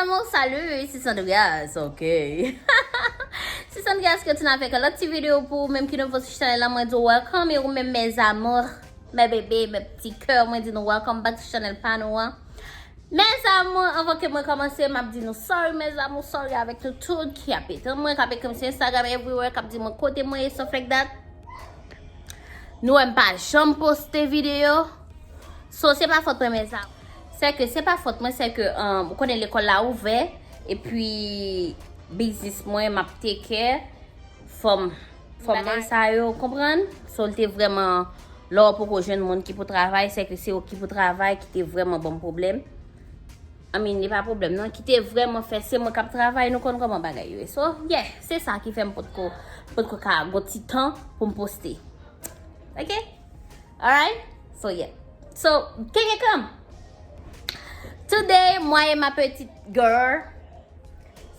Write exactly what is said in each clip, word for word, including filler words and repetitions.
Amour, salut, c'est Sandrias, ok. C'est Sandrias ki retounen avèk yon lòt ti videyo pou ou menm ki nouvo sou chanèl la, mwen di w welcome, e ou menm mes amours, mes bébés, mes petits cœurs, mwen di nou welcome back sou chanèl pa nou an. Mes amours, anvan ke mwen kòmanse, m ap di nou sorry mes amours, sorry avèk nou tout ki ap etann mwen, k ap ekri m sou Instagram everywhere, k ap di mwen kote mwen ye, stuff like that. Nou wè m pa janm poste videyo. So, se pa fòt mwen, mes amours. Se ke se pa fòt mwen, se ke, um, ou konnen lekòl la ouvè, epi biznis mwen, m ap take care, fò m, fò m bagay sa yo, konprann? So, l te vrèman, lè w poko jwenn moun ki pou travay, se ke se ou ki pou travay, ki te vrèman ban m pwoblèm. I mean, li pa pwoblèm non, ki te vrèman fè se mwen k ap travay, nou konn kòman bagay yo ye. So, yeah, se sa ki fè m potko, potko ka gon ti tan pou m poste. Ok? Alright? So, yeah. So, Keke come. Today, moi et ma petite girl.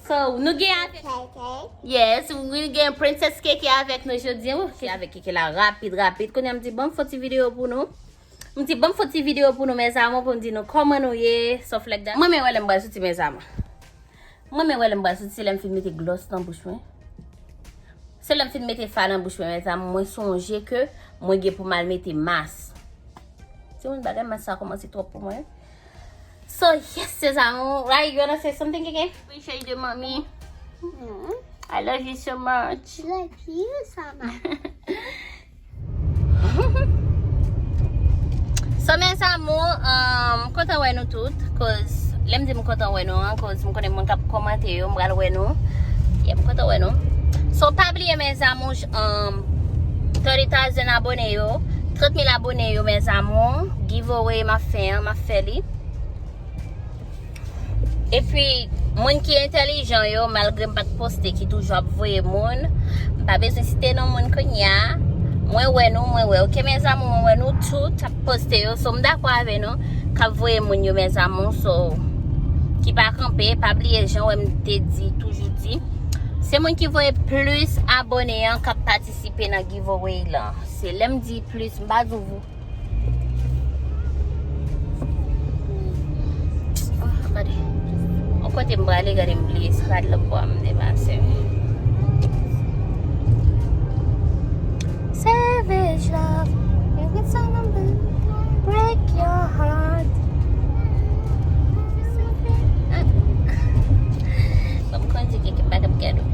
So, nou gen avèk Keke. Yes, nou gen Princess Keke avèk nou jodi an. Ou, se avèk Keke la, rapid, rapid. Kounye a m di, bon, m fè ti videyo pou nou. M di, bon, m fè ti videyo pou nou, mes amours, pou m di nou kòman nou ye, stuff like that. Mwen, men wè lè m pral soti, mes amours. Mwen, men wè lè m pral soti, se lè m fin mete glòs nan bouch mwen. Se lè m fin mete fa nan bouch mwen, mes amours, mwen sonje ke mwen gen pou m al mete mas. Timoun, bagay mas sa kòmanse twòp pou mwen. So, yes, mes amours, right? You wanna say something, Keke? Appreciate you, mommy. Mm. I love you so much. Love you so much. So, mes amours, um, m kontan wè nou tout, 'cause lè m di m kontan wè nou an, 'cause m konnen moun k ap kòmante yo, m pral wè nou. Yeah, m kontan wè nou. So, pa bliye, mes amours, um, thirty thousand abone yo, trant mil abone yo, mes amours, giveaway m ap fè an, m ap fè li. Epi, moun ki entèlijan yo, malgre m pa t poste, ki toujou ap voye moun, m pa bezwen site non moun kounye a. Mwen wè nou, mwen wè. Ok, mes amours, mwen wè nou tout ap poste yo. So, m dakò avè nou k ap voye moun yo, mes amours. So, ki pa kanpe, pa bliye jan wè m te di, toujou di. Se moun ki voye plis abone an k ap patisipe nan giveaway lan. Se lè m di plis, m pa di w Oh, gade. On kote m prale, gade m bliye, se rad lòt bò a m te pase. Savage love, you get some of it, break your heart. Ban m kondi Keke m pa t ap gade w.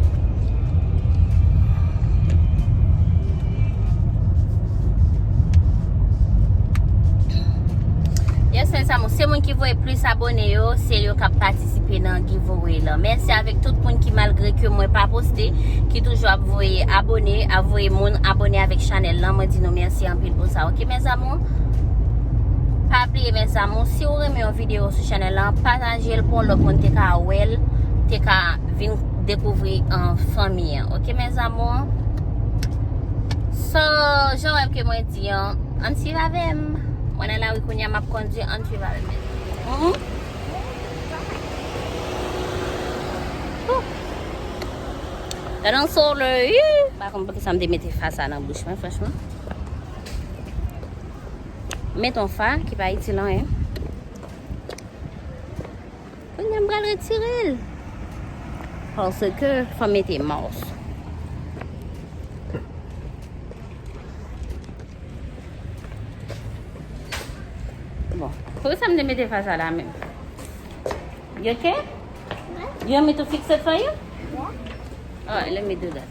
Yes, mes amours, se moun ki voye plis abone yo, se yo k ap patisipe nan giveaway lan. Mèsi avèk tout moun ki, malgre ke mwen pa poste, ki toujou ap voye abone, ap voye moun abone avèk chanèl lan. Mwen di nou mèsi anpil pou sa, ok, mes amours? Pa bliye, mes amours, si w renmen yon videyo sou chanèl lan, pataje l pou yon lòt moun te ka wè l, te ka vin dekouvri, euh, fanmi an. Ok, mes amours? So, jan w wè ke mwen di an, ann swiv avè m. Mwen nan lari kounye a, m ap kondui, ann swiv avè m. Mhm. Woo. Gade yon solèy. Pa konn poukisa m te mete fa sa nan bouch mwen, franchman. Mete yon fa ki pa itil anyen. Kounye a m pral retire l. Paske fò m mete mas. Bon, poukisa m te mete fa sa la menm? You okay? What? You want me to fix it for you? Yeah. All right, let me do that.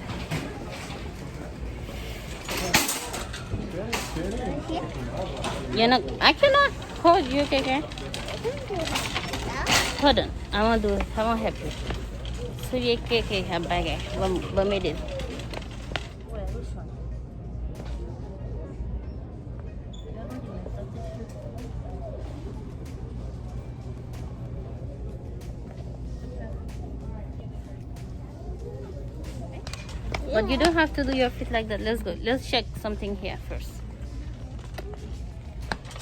You're not, I cannot hold you, Keke. Hold on. I want to, I want help you. So you, Keke, have bagay. Bon, bon, me this. But you don't have to do your feet like that. Let's go. Let's check something here first.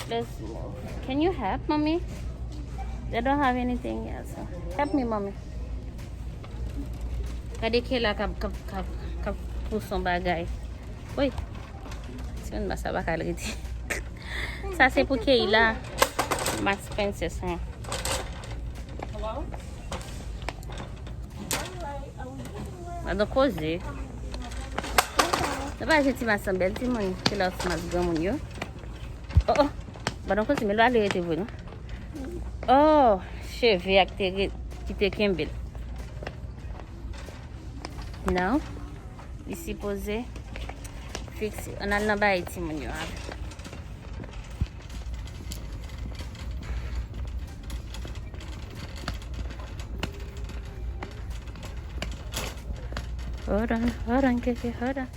Let's move. Can you help, mommy? They don't have anything here, so help me, mommy. Gade Kela k ap, k ap, k ap, k ap pouse yon bagay. Woy. Ti moun sa pa ka rete. Sa se pou Keyla. Max Princess, hein. Hello? Pandan koze. Nou pa jwenn ti mas lan bèl timoun. Se lòt mas granmoun yo. Oh, oh. Pandan koze, men l ale rete vre, non? Oh, cheve a ki te re-, ki te kenbe l. Non. Li sipoze fikse. Ann al nan bagay timoun yo avè. Hold on, hold on, Keke, hold on.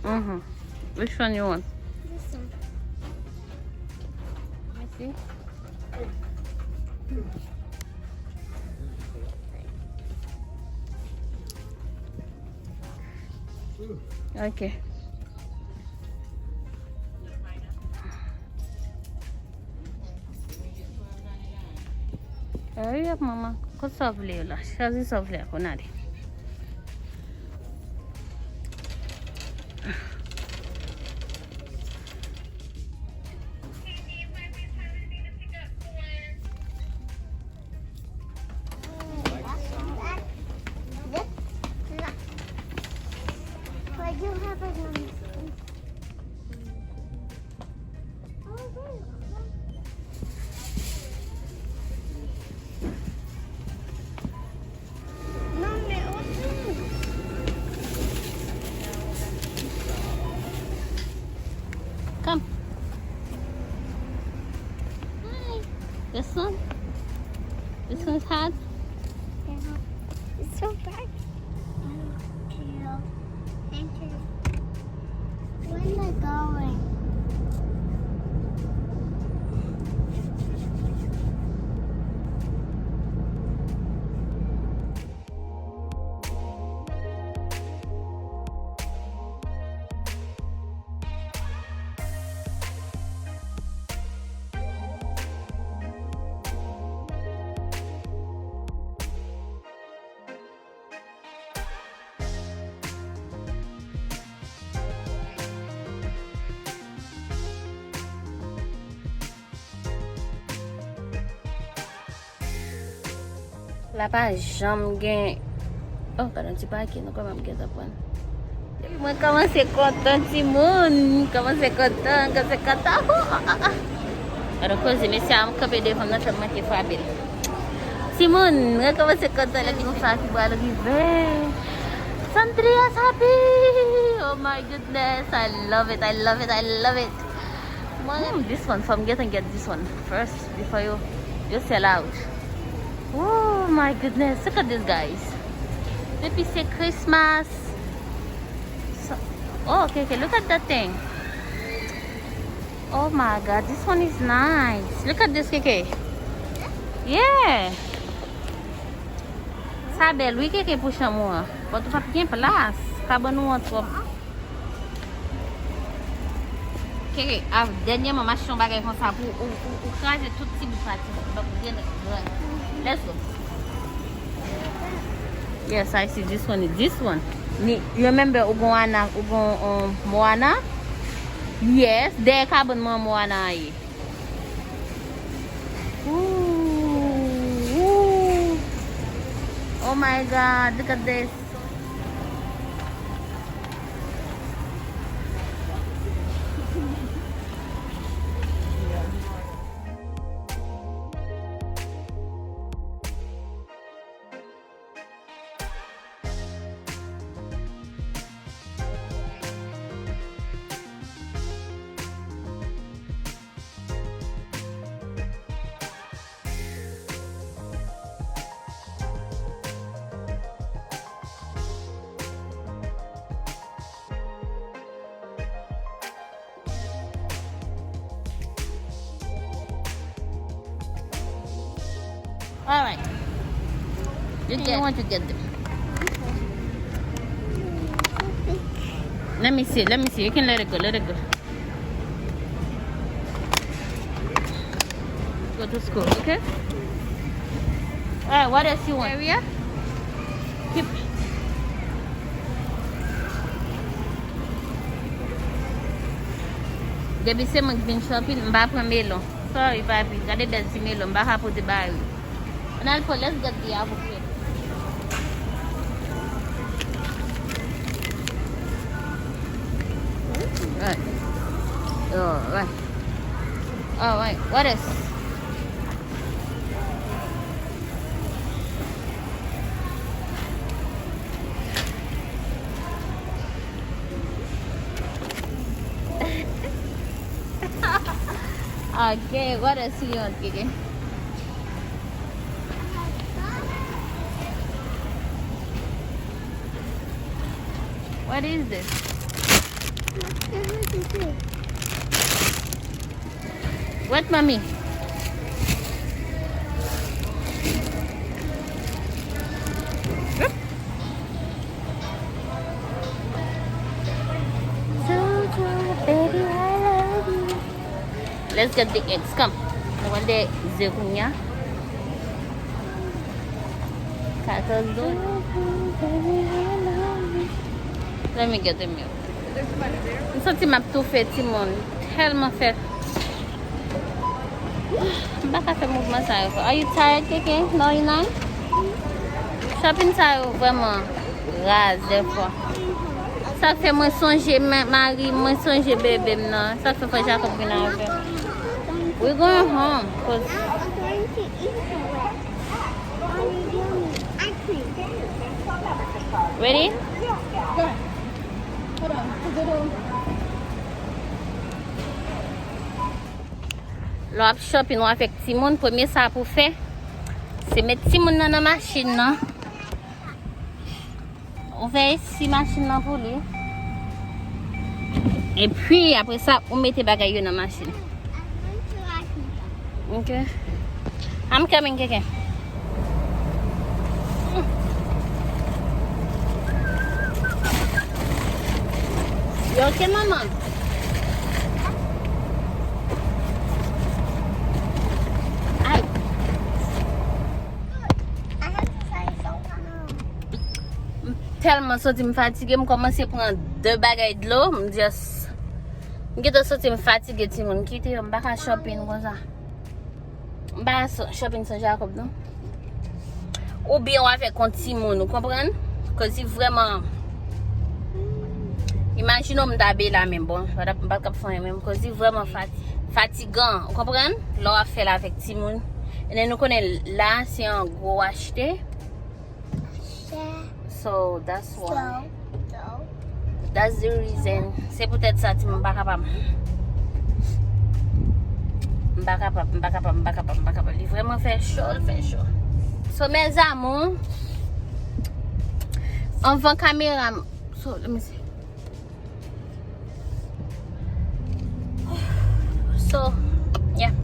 Mm-hmm. Which one you want? This one. I see. Ok. Hurry up, mama. Kot sa w vle yo la? Chwazi sa w vle a, konn ale. Come. Hi. This one? This one's hot? Yeah. It's so bright. Thank you. Thank you. Where am I going? La pa janm gen. Oh, gadon ti pake, nou kòman m gentan pran. Mwen kòmanse kontan, timoun. Kòmanse kontan, kòmanse kontan. Gadon koze, mesye a kanpe devan m nan, fè m manke frape l. Timoun, mwen kòmanse kontan lè nou sa ki pral rive. Sandria Sapi! Oh my goodness, I love it, I love it, I love it. Mwen, hmm, this one, fò m gentan get this one first before yo, yo sell out. Oh my goodness, look at this, guys. Depi se Christmas. So, oh, Keke, look at that thing. Oh my God, this one is nice. Look at this, Keke. Yeah. Sa bèl, wi, Keke, pou chanm ou an. But ou p ap gen plas. Kabann ou an twòp. Keke, a, dènyèman, m achte yon bagay konsa pou ou, ou, ou kraze tout ti bout pati. Donk, grenn, grenn. Let's go. Yes, I see this one. This one. Ni, you remember ou gon Ana, ou gon, um, Moana? Yes, dèyè kabann manman Moana an ye. Ooh, ooh. Oh my God, look at this. All right. You get, you want to get them. Let me see. Let me see. You can let it go. Let it go. Go to school, okay? All right. What else you want? Area? Keep. Depi se mwen k vin shopping, m pa pran melon. Sorry, papi. Gade bèl ti melon, m pa ka pote ba yo. Ann al pran, let's get the avocado. Right. Alright. Alright. What else? Okay, what else you want, Kiki? What is this? What, mommy? Baby, I love you. Let's get the eggs. Come. Nou pral de ze kounye a. Katòz dola. Let me get the milk. M santi m ap toufe, timoun. Tèlman fè. M pa ka fè mouvman sa yo. Are you tired, Kiki? No, you not? Shopping sa yo vrèman raz dèfwa. Sa k fè mwen sonje ma-, mari m, mwen sonje bebe m nan. Sa k fè fò Jacob vin avè m. We going home, 'cause Ready? Lè w ap shopping ou avèk timoun, premye sa pou fè, se met timoun nan nan machin nan. Ou fè esi machin nan pou li. Epi, apre sa, ou mete bagay yo nan machin. Okay. I'm coming, Keke. You okay, mama? Ay. M tèlman santi m fatige, m kòmanse pran de bagay dlo, m just, m gentan santi m fatige, timoun. Kite yo, m pa ka shopping konsa. M pa so-, shopping san Jacob, non. Oubyen w avèk yon timoun, ou konprann? Koz li vrèman. Imajine w m ta be la menm, bon, m pa t ap, m pa t ap fè anyen menm, koz li vrèman fati-, fatigan, ou konprann? Lè w ap fè l avèk timoun. E nou konnen la, se yon gwo achte. So, that's why. So, so. That's the reason. Se poutèt sa, timoun, m pa kapab. M pa kapab, m pa kapab, m pa kapab, m pa kapab. Li vrèman fè cho, l fè cho. So, mes amours, anvan kamera m, so, let me see. So, yeah.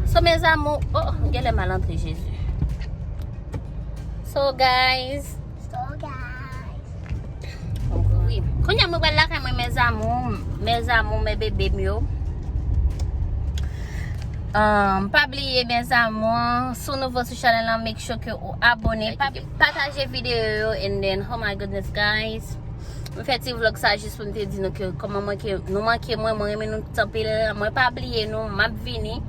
So, mes amours, oh, m genlè mal antre, Jezi. So, guys. So, guys. Wi. Kounye a, mwen pral lakay mwen, mes amours. Mes amours, mes bébés m yo. Um, pa bliye, mes amours, si w nouvo sou chanèl lan, make sure ke ou abone. Pa, pataje videyo yo, and then, oh my goodness, guys. M fè ti vlog sa jis pou m te di nou ke kòman manke, nou manke mwen, mwen renmen nou tout anpil. Mwen pa bliye nou, m ap vini.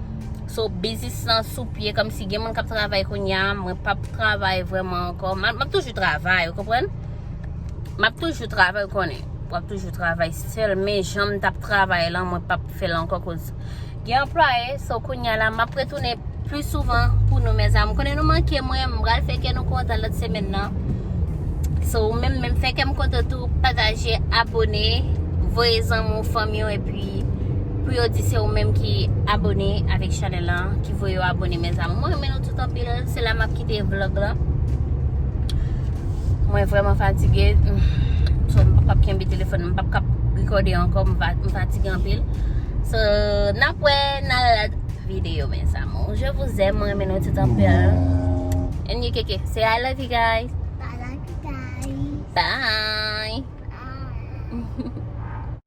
So, biznis lan sou pye, kòmsi gen moun k ap travay kounye a, mwen p ap travay vrèman ankò. M a-, m ap toujou travay, ou konprann? M ap toujou travay, ou konnen. W ap toujou travay sèl, men jan m t ap travay lan, mwen p ap fè l ankò koz gen anplwaye, so kounye a la, m ap retounen pli souvan pou nou, mes amours. Konnen nou manke mwen, m pral fè kè nou kontan lòt semèn nan. So, ou menm, menm fè kè m kontan tou, pataje, abone, voye zanmi w, fanmi w, epi pou yo di se ou menm ki abone avèk chanèl lan, ki voye yo abone, mes amours. Mwen renmen nou tout anpil, se la m ap kite vlog lan. Mwen vrèman fatige. So, m p ap kenbe telefòn, m p ap kap rekòde ankò, m va, m fatige anpil. So, n ap wè nan lòt videyo, mes amours. Je vous aime, mwen renmen nou tout anpil. And you, Keke, say I love you guys. I love you guys. Bye.